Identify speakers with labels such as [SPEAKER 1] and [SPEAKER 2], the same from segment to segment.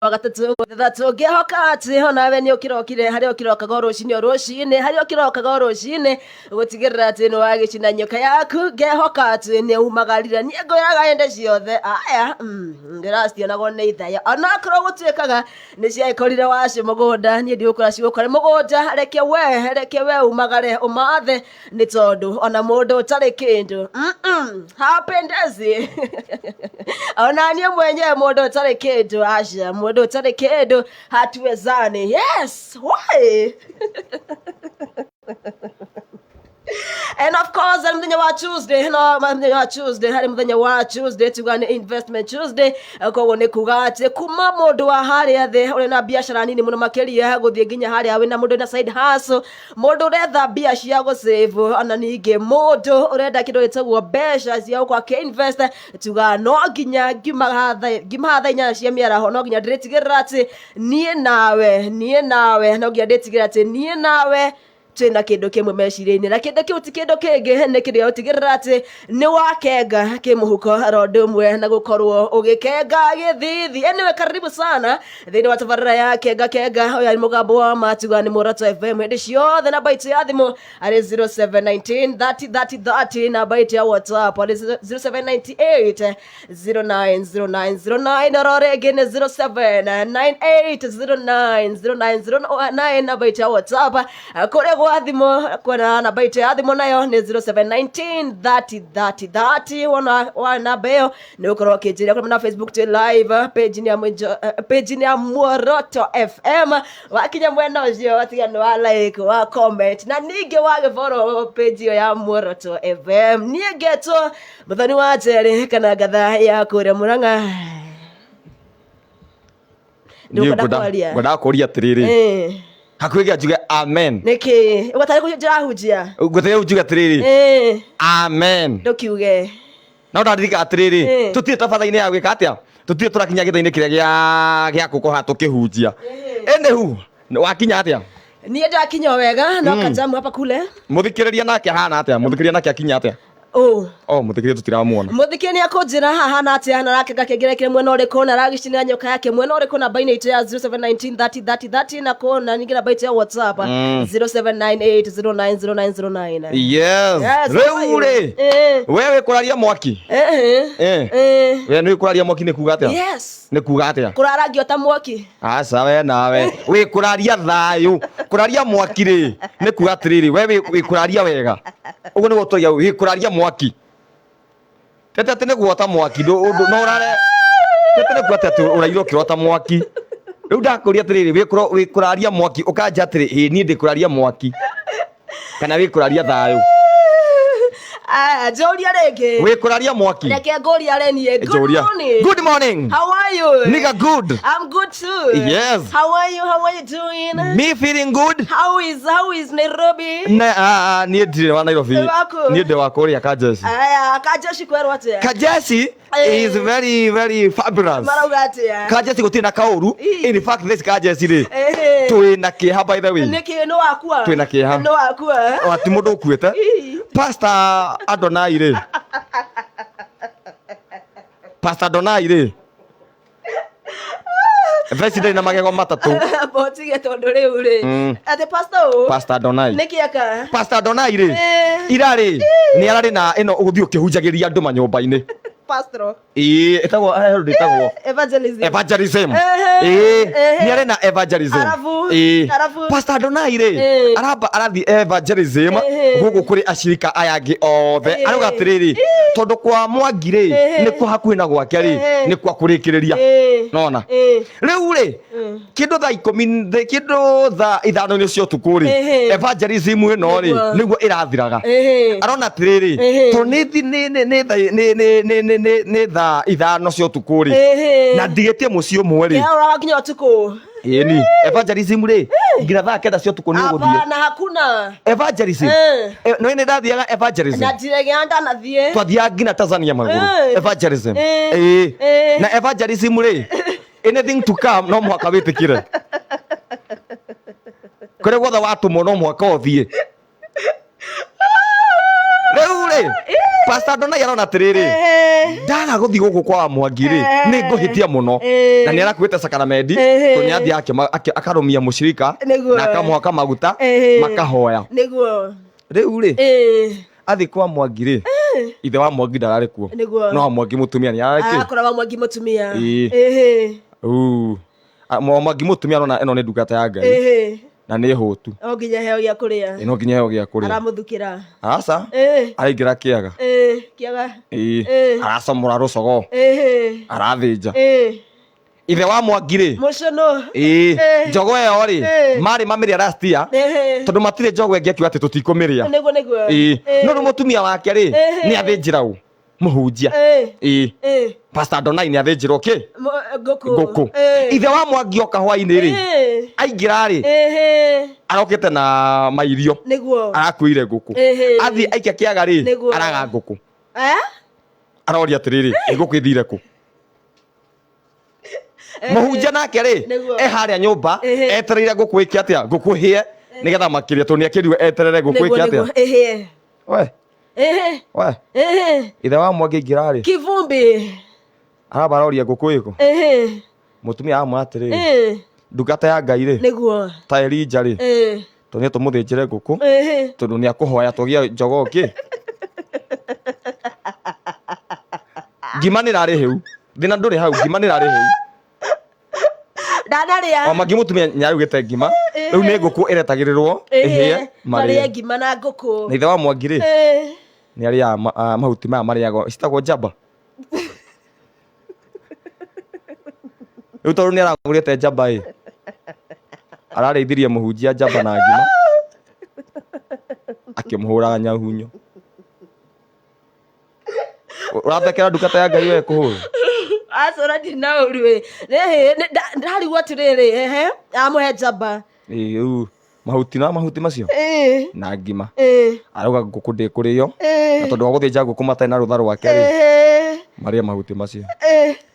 [SPEAKER 1] Wa gatatũ ithatũ. Ngĩhoka atĩ onawe nĩ ũkĩrokire harĩa ũkĩrokaga o rũcinĩ, o rũcinĩ harĩa ũkĩrokaga o rũcinĩ gũtigĩrĩra atĩ nĩ wagĩcina nyoka yaku. Ngehoka atĩ nĩ umagarire. Niĩ ngwĩraga hĩndĩ ciothe aya ndĩracionagwo nĩ ithayo, onakorwo gũtuĩkaga nĩ ciagĩkorire wacio mũgũnda, niĩ ndigũkora cigũkore mũgũnda. Reke we umagare ũmathe, nĩ tondũ ona mũndũ ũtarĩ kĩndũ hapendezi. Ona niĩ mwenyewe mũndũ ũtarĩ kĩndũ, aca, mũndũ ũtarĩ kĩndũ hatuwezani. Yes, why? And of course, harĩ mũthenya wa Tuesday, no mũthenya wa Tuesday, harĩ mũthenya wa Tuesday tuga nĩ Investment Tuesday. Koguo nĩ kuga atĩ kuma mũndũ wa harĩa thĩ ũrĩ na biacara nini mũno makĩria gũthiĩ nginya harĩa wĩna mũndũ na side hustle, mũndũ ũretha mbia cia gũsave, ona ningĩ mũndũ ũrenda kĩndũ gĩtagwo mbeca cia gũkorwo akĩ-invest, tuga no nginya ngiuma thaa 8 cia mĩaraho, no nginya ndĩrĩtigĩrĩra atĩ niĩ nawe no nginya ndĩtigĩrĩra atĩ niĩ nawe twĩna kĩndũ kĩmwe meciria-inĩ, na kĩndũ kĩu ti kĩndũ kĩngĩ, nĩ kĩndũ gĩa gũtigĩrĩra atĩ nĩ wakenga kĩmũhuko ro ũndũ ũmwe na gũkorwo ũgĩkenga gĩthithi. Anyway, karibu sana thĩinĩ wa tabarĩra ya Kenga Kenga. Ũyũ nĩ mũgambo wa matuga, nĩ Muoroto FM hĩndĩ ciothe. Namba itũ ya thimũ arĩ 0719 30 30 30, namba itũ ya WhatsApp arĩ 0798 090909, oro rĩngĩ nĩ 0798 090909 namba itũ ya WhatsApp. Kũrĩa gwa thimũ kwena namba itũ ya thimũ nayo nĩ 0719 30 30 30. Wona wa namba ĩyo nĩ ũkorwo ũkĩnjĩra kũrĩa na Facebook twĩ live page-inĩ ya Muoroto FM. Wakinya mwena ũcio watiga nĩ wa like, wa comment, na ningĩ wagĩfollow page ĩyo ya Muoroto FM. Niĩ ngetwo Mũthoni wa Njeri kana Ngatha ya kũrĩa Mũrang'a.
[SPEAKER 2] Niĩ
[SPEAKER 1] Ndũkwenda kwaria?
[SPEAKER 2] Ngwendaga kũria atĩrĩrĩ, hakuhĩ gĩa njuge amen.
[SPEAKER 1] Nĩkĩ ũgatarĩ kũnjĩra hujia?
[SPEAKER 2] Ngweterere njuge atĩrĩrĩ, amen.
[SPEAKER 1] Ndũkiuge.
[SPEAKER 2] No ndaririka atĩrĩrĩ, tũtirĩ tabatha-inĩ ya gwĩka atĩa, tũtirĩ tũrakinya gĩthĩ-inĩ kĩrĩa gĩa gũkorwo haha tũkĩhunjia. Anywho, wakinya atĩa?
[SPEAKER 1] Niĩ ndakinya o wega, no kajamu hapa kule.
[SPEAKER 2] Mũthikĩrĩria nake ahana atĩa? Mũthikĩrĩria nake akinya atĩa?
[SPEAKER 1] Oh.
[SPEAKER 2] Oh, mũthikĩrĩria tũtiramuona.
[SPEAKER 1] Mũthikĩrĩria nĩ akũnjĩra hahana atĩa, na arakenga kengere kĩrĩ mwena ũrĩkũ, na aragĩcinĩra nyoka yake mwena ũrĩkũ, namba-inĩ itũ ya 0719 30 30 30, na kũ na ningĩ namba itũ ya WhatsApp 0798090909.
[SPEAKER 2] Yes.
[SPEAKER 1] Yes, how are
[SPEAKER 2] Rĩu
[SPEAKER 1] you?
[SPEAKER 2] rĩ, we wĩ kũraria mwaki? We nĩ kũraria mwaki nĩ kuga atĩa?
[SPEAKER 1] Yes.
[SPEAKER 2] Nĩ kuga atĩa?
[SPEAKER 1] Kũrarangio ta mwaki.
[SPEAKER 2] Aca, we nawe wĩ kũraria thayũ. Kũraria mwaki rĩ, nĩ kuga atĩrĩrĩ, we wĩ kũraria wega ũguo nĩguo twaria wĩ kũraria mwaki. Tete atĩ nĩ gwota mwaki no ũrare, tete nĩ kuga atĩ atĩ ũraire ũkĩrota mwaki. Rĩu ndakũria atĩrĩrĩ, wĩ kũraria mwaki, ũkanja atĩrĩ, ĩ niĩ ndĩ kũraria mwaki kana wĩ kũraria thayũ?
[SPEAKER 1] Aya, njũria rĩngĩ.
[SPEAKER 2] Wĩ kũraria mwaki.
[SPEAKER 1] Reke ngũria reniĩ. Good
[SPEAKER 2] Njũria.
[SPEAKER 1] morning.
[SPEAKER 2] Good morning.
[SPEAKER 1] How are you?
[SPEAKER 2] Nigga, good.
[SPEAKER 1] I'm good too.
[SPEAKER 2] Yes.
[SPEAKER 1] How are you? How are you doing?
[SPEAKER 2] Me feeling good.
[SPEAKER 1] How is Nairobi?
[SPEAKER 2] Ne, ah, ah, niĩ ndirĩ wa Nairobi.
[SPEAKER 1] Wĩ waku?
[SPEAKER 2] Niĩ ndĩ wa kũrĩa Kajeshi.
[SPEAKER 1] Aya, Kajeshi kwerwo atĩa?
[SPEAKER 2] Kajeshi is very very fabulous.
[SPEAKER 1] Marauga atĩa?
[SPEAKER 2] Kajeshi gũtirĩ na kaũru. In fact, this Kajeshi rĩ, twĩ na kĩeha, by the way.
[SPEAKER 1] Nĩkĩ nĩ wakua?
[SPEAKER 2] Twĩ na kĩeha.
[SPEAKER 1] Nĩ wakua?
[SPEAKER 2] O, ti mũndũ ũkuĩte. Pastor Adonai rĩ. Pastor Adonai rĩ. Vesi ndarĩ na magego matatũ.
[SPEAKER 1] Botige tondũ rĩu rĩ. Atĩ pastor ũ?
[SPEAKER 2] Pastor Adonai.
[SPEAKER 1] Nĩkĩ aka?
[SPEAKER 2] Pastor Adonai rĩ, ira rĩ, nĩ ararĩ na ĩno ũgũthiĩ ũkĩhunjagĩria andũ manyũmba-inĩ.
[SPEAKER 1] Pastor.
[SPEAKER 2] Ĩĩ, ĩtagwo ũndũ ĩtagwo
[SPEAKER 1] Evangelism.
[SPEAKER 2] Evangelism. Ĩĩ, nĩ arĩ na evangelism.
[SPEAKER 1] Arabu,
[SPEAKER 2] Ĩĩ.
[SPEAKER 1] arabu.
[SPEAKER 2] Pastor Adonai rĩ, aramba arathiĩ evangelism gũkũ kũrĩ acirika aya angĩ othe. Arauga atĩrĩrĩ, tondũ kwa Mwangi rĩ, nĩ kwa hakuhĩ na gwake rĩ, nĩ kwa kũrĩkĩrĩria. Nona rĩu rĩ, kĩndũ thaa 10, kĩndũ thaa 5 cia ũtukũ rĩ, evangelism ĩno rĩ, nĩguo ĩrathiraga. Arona atĩrĩrĩ, tondũ nĩ thi- nĩ- nĩ- nĩ thaa- nĩ- nĩ- nĩ- nĩ- nĩ- nĩ thaa 5 cia ũtukũ rĩ, na ndigĩtie mũciĩ ũmwe rĩ.
[SPEAKER 1] Kĩraura nginya ũtukũ.
[SPEAKER 2] Ĩni evangelism rĩ, nginya thaa 9 cia ũtukũ nĩ ũgũthiĩ.
[SPEAKER 1] Hapana, hakuna.
[SPEAKER 2] Evangelism. No nĩ ndathiaga evangelism.
[SPEAKER 1] Na ndirege ndanathiĩ.
[SPEAKER 2] Twathiaga nginya Tanzania magũrũ. Evangelism. Ĩĩ. Na evangelism rĩ, anything to come, no mũhaka wĩtĩkĩre kũrĩa guothe watũmwo, no mũhaka ũthiĩ. Rĩu rĩ, Pastor Adonai arona atĩrĩrĩ, Ndaga guthi guku kwa Mwangi ri ni nguhitia muno. Na ni arakuite sakaramendi to ni athi akarumia mucirika na akamuhaka maguta makahoya.
[SPEAKER 1] Niguo.
[SPEAKER 2] Riu ri athi kwa Mwangi ri ithe wa Mwangi ndararĩ kuo. No wa Mwangi mutumia ni ararĩ kĩ?
[SPEAKER 1] Akora wa Mwangi mutumia.
[SPEAKER 2] Mwangi mutumia arona ĩno nĩ ndungata ya Ngai na nĩ hũtu.
[SPEAKER 1] No nginya heo gĩa kũrĩa.
[SPEAKER 2] No nginya heo gĩa kũrĩa.
[SPEAKER 1] Aramuthukĩra.
[SPEAKER 2] Aca. Araingĩra kĩaga.
[SPEAKER 1] Kĩaga.
[SPEAKER 2] Aracomora rũcogoo. Arathĩnja. Ithe wa Mwangi rĩ.
[SPEAKER 1] Mũcũnũ.
[SPEAKER 2] Njogo ĩyo rĩ marĩ mamĩrĩa last year tondũ matirĩ njogo ĩngĩ akiuga atĩ tũtikũmĩrĩa.
[SPEAKER 1] Nĩguo nĩguo.
[SPEAKER 2] No rĩu mũtumia wake rĩ nĩ athĩnjĩra ũ? Mũhunjia. Pastor Donai nĩ athĩnjĩrwo kĩ?
[SPEAKER 1] Ngũkũ.
[SPEAKER 2] Ithe wa Mwangi oka hwainĩ rĩ aingĩra rĩ arokĩte na mairio.
[SPEAKER 1] Nĩguo.
[SPEAKER 2] Arakuire ngũkũ. Athiĩ aikia kĩaga rĩ araga ngũkũ. Aroria atĩrĩrĩ ngũkũ ĩthire kũ? Mũhunjia nake rĩ e harĩa nyũmba etereire ngũkũ ĩke atĩa? Ngũkũ ĩhĩe nĩgetha makĩria tondũ nĩakĩriwe eterere ngũkũ ĩke atĩa?
[SPEAKER 1] Ĩhĩe.
[SPEAKER 2] We. We. Ithe wa Mwangi aingĩra rĩ
[SPEAKER 1] kivumbi
[SPEAKER 2] aramba aroria ngũkũ ĩkũ? Mũtumia amwĩra atĩrĩrĩ ndungata ya Ngai rĩ
[SPEAKER 1] nĩguo
[SPEAKER 2] ta Elijah rĩ tondũ nĩtũmũthĩnjĩre ngũkũ tondũ nĩakũhoya tũgĩe njogoo kĩ? Ngima nĩrarĩ hĩu. Thĩna ndũrĩ hau, ngima nĩrarĩ hĩu.
[SPEAKER 1] Ndanarĩa.
[SPEAKER 2] O Mwangi mũtumia nĩarugĩte ngima. Rĩu nĩ ngũkũ ĩretagĩrĩrwo ĩhĩe
[SPEAKER 1] marĩe ngima na ngũkũ.
[SPEAKER 2] Na ithe wa Mwangi rĩ nĩarĩaga mahuti maya marĩagwo citagwo njamba. Rĩu tondũ nĩaragũrĩte njamba ĩ ararĩithirie mũhunjia njamba na ngima akĩmũhũraga nyahunyo. Ũrathekera ndungata ya Ngai we kũhũrwo?
[SPEAKER 1] Aca ndirĩ na ũru ĩ. Ndarigwo atĩrĩrĩ amũhe njamba.
[SPEAKER 2] Rĩu mahuti na mahuti macio na ngima. Arauga ngũkũ ndĩkũrĩo na tondũ wa gũthĩnja ngũkũ matarĩ na rũtha rwake rĩ marĩe mahuti macio.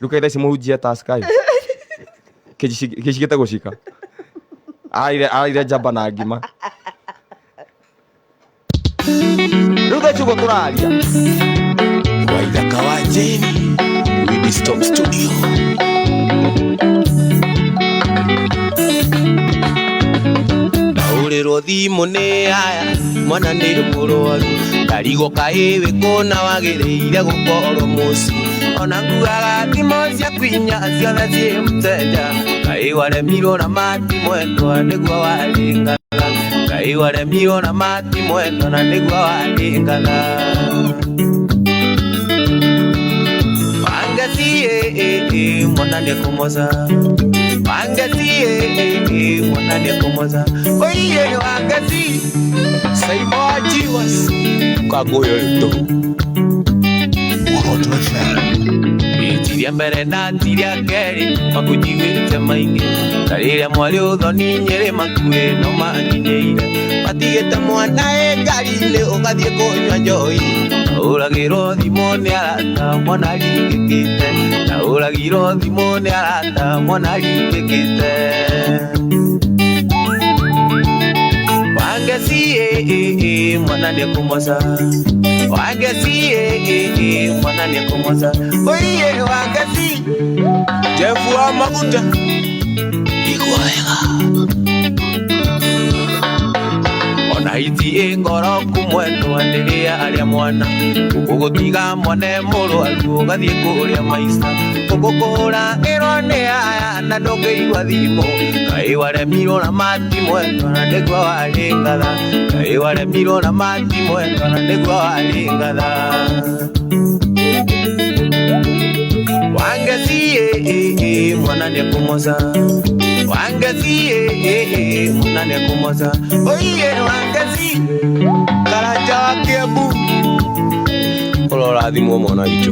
[SPEAKER 2] Rĩu kaĩ thaa ici mũhunjia ta Sky kĩcigĩte gũcika araire njamba na ngima. Rĩu thaa ici ũguo tũraria.
[SPEAKER 3] Waithaka wa Jane, Widi Stop Studio. Ndahũrĩrwo thimũ nĩ aya mwana nĩ mũrwaru ndarigwo kaĩ wĩ kũna wagĩrĩire gũkorwo mũciĩ ona nguaga thimũ ciaku inya ciothe ciĩ mũteja kaĩ waremirwo na mati mwendwa nĩguo warĩngatha kaĩ waremirwo na mati mwendwa na nĩguo warĩngatha Wangeci mwana nĩekũmoca Wangeci mwana nĩekũmoca Oiye Wangeci Saimo wa Jiwas Kagoyo to Muroto FM
[SPEAKER 4] Itiria mbere na tiria kerĩ makunjiguĩte maingĩ ta rĩrĩa mwarĩ ũthoni Nyĩrĩ makuĩ no manginyĩire matigĩte mwana ĩ ngari-inĩ ũgathiĩ kũnyua njohi Ndahũragĩrwo thimũ nĩ arata mwana aringĩkĩte Ndahũragĩrwo thimũ nĩ arata mwana aringĩkĩte Wangeci mwana nĩekũmoca Wangeci mwana nĩekũmoca Oiye Wangeci
[SPEAKER 3] Jeff wa maguta Igua wega
[SPEAKER 4] Ona iti ĩ ngoro kumwendwa ndĩrĩa arĩa mwana Ũgũtiga mwana mũrwaru ũgathiĩ kũrĩa maica Ũgũkũhũra ĩrwo nĩ aya na ndũngĩigua thimũ Kaĩ waremirwo na mati mwendwa na nĩguo warĩ ngatha Kaĩ waremirwo na mati mwendwa na nĩguo warĩ ngatha Wangeci mwana nĩekũmoca Wangeci mwana nĩekũmoca Oiye Wangeci
[SPEAKER 3] Karanja wa Kiambu Ũrorathimwo mwana witũ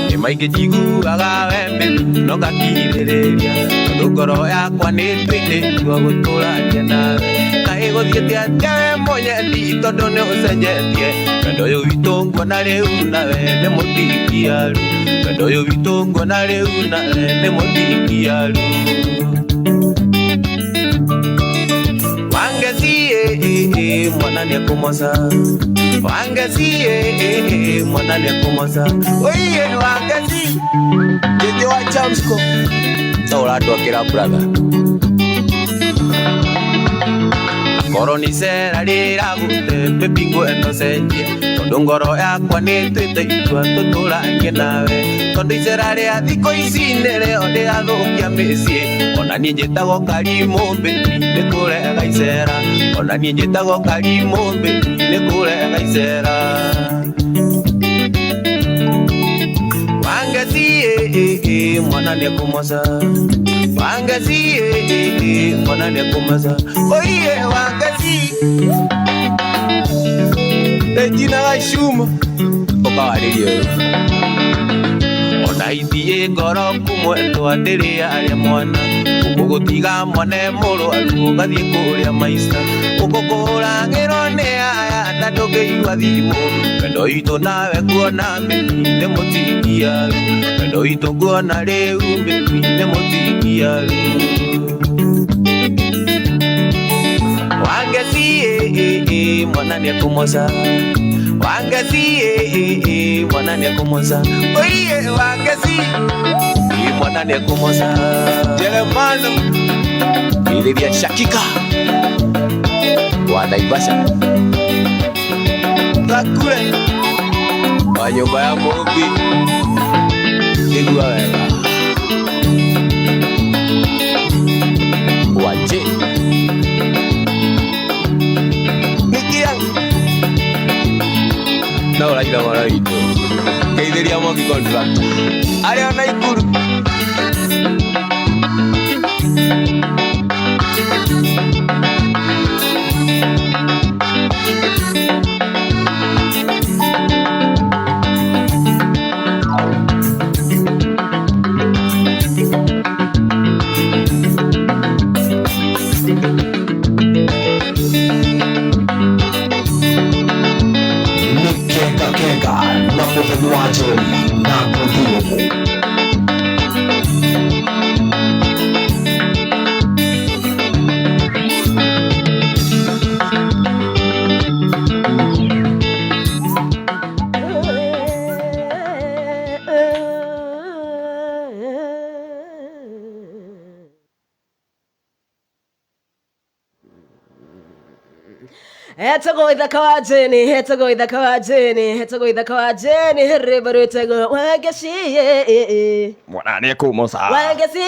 [SPEAKER 4] Nĩ maingĩ njiguaga we mĩthi no ngakirĩrĩria tondũ ngoro yakwa nĩ ĩtuĩte gũtũrania nawe Kaĩ gũthiĩte atĩa we mũnyendi tondũ nĩ ũcenjetie Wendo ũyũ witũ nguona rĩu nawe nĩ mũtigiaru Wendo ũyũ witũ nguona rĩu nawe nĩ mũtigiaru Wangeci mwana nĩekũmoca
[SPEAKER 3] Wangeci mwana nĩekũmoca. Oiye Wangeci
[SPEAKER 4] Jeje wa Chamsco ta ũrandwakĩra brother.
[SPEAKER 3] Korwo nĩ icera rĩragũte baby ngwenda ũcenjie, tondũ ngoro yakwa nĩ ĩtuĩte itua tũtũranie nawe, tondũ icera rĩa thikũ ici nĩrĩo rĩrathũkia mĩciĩ. Ona niĩ njĩtagwo Karimũ baby nĩ kũrega icera, ona niĩ njĩtagwo Karimũ baby nĩ kũrega icera. Wangeci mwana nĩekũmoca. Wangeci mwana nĩekũmoca. Oiye Wangeci
[SPEAKER 4] Regina Gacuma
[SPEAKER 3] ũkawarĩrie ũyũ. Ona ithiĩ ngoro kumwendwa ndĩrĩ arĩa mwana, ũgũgũtiga mwana e mũrwaru ũgathiĩ kũrĩa maica, ũgũkũhũragĩrwo nĩ aya na ndũngĩigua thimũ. Wendo witũ nawe nguona baby nĩ mũtingiaru, wendo witũ nguona rĩu baby nĩ mũtingiaru. Wangeci mwana nĩekũmoca. Wangeci mwana nĩekũmoca. Oiye Wangeci mwana nĩekũmoca.
[SPEAKER 4] Jeremano
[SPEAKER 3] Iriria Shakika wa Naivasha
[SPEAKER 4] Thakure
[SPEAKER 3] wa nyũmba ya Mũmbi, igua wega wa J
[SPEAKER 4] Nikia
[SPEAKER 3] no ũraira mwana witũ ngeithĩria Mwangi contractor
[SPEAKER 4] arĩa ona Ikuru.
[SPEAKER 2] Nĩ Kenga Kenga na Mũthoni wa Njeri na Ngũthi.
[SPEAKER 1] Etagwo ithaka wa Jeni, etagwo ithaka wa Jeni, etagwo ithaka wa Jeni, rwĩmbo rwĩtagwo Wangeci,
[SPEAKER 2] Mwana nĩekũmoca.
[SPEAKER 1] Wangeci.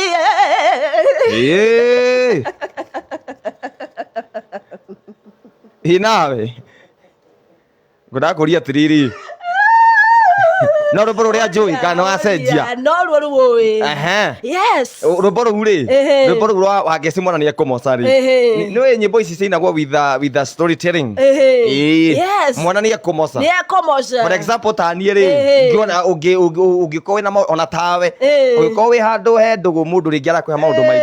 [SPEAKER 2] Ĩĩ. Ĩ nawe ngũndakũria atĩrĩrĩ, no rwĩmbo rũrĩa njũĩ kana nĩwacenjia?
[SPEAKER 1] No ruo ruĩ.
[SPEAKER 2] Ehe.
[SPEAKER 1] Yes.
[SPEAKER 2] Rwĩmbo rũu rĩ,
[SPEAKER 1] Ehe.
[SPEAKER 2] rwĩmbo rũu rwa Wangeci mwana nĩekũmoca rĩ,
[SPEAKER 1] Ehe.
[SPEAKER 2] nĩũĩ nyĩmbo ici ciinagwo with a storytelling.
[SPEAKER 1] Ehe.
[SPEAKER 2] Ĩĩ.
[SPEAKER 1] Yes.
[SPEAKER 2] Mwana nĩekũmoca.
[SPEAKER 1] Nĩekũmoca.
[SPEAKER 2] For example ta niĩ rĩ,
[SPEAKER 1] Ehe.
[SPEAKER 2] ngĩona ũngĩkorwo wĩna ona tawe
[SPEAKER 1] Ehe.
[SPEAKER 2] ũngĩkorwo wĩ handũ he ndũgũ mũndũ rĩngĩ arakũhe maũndũ maingĩ.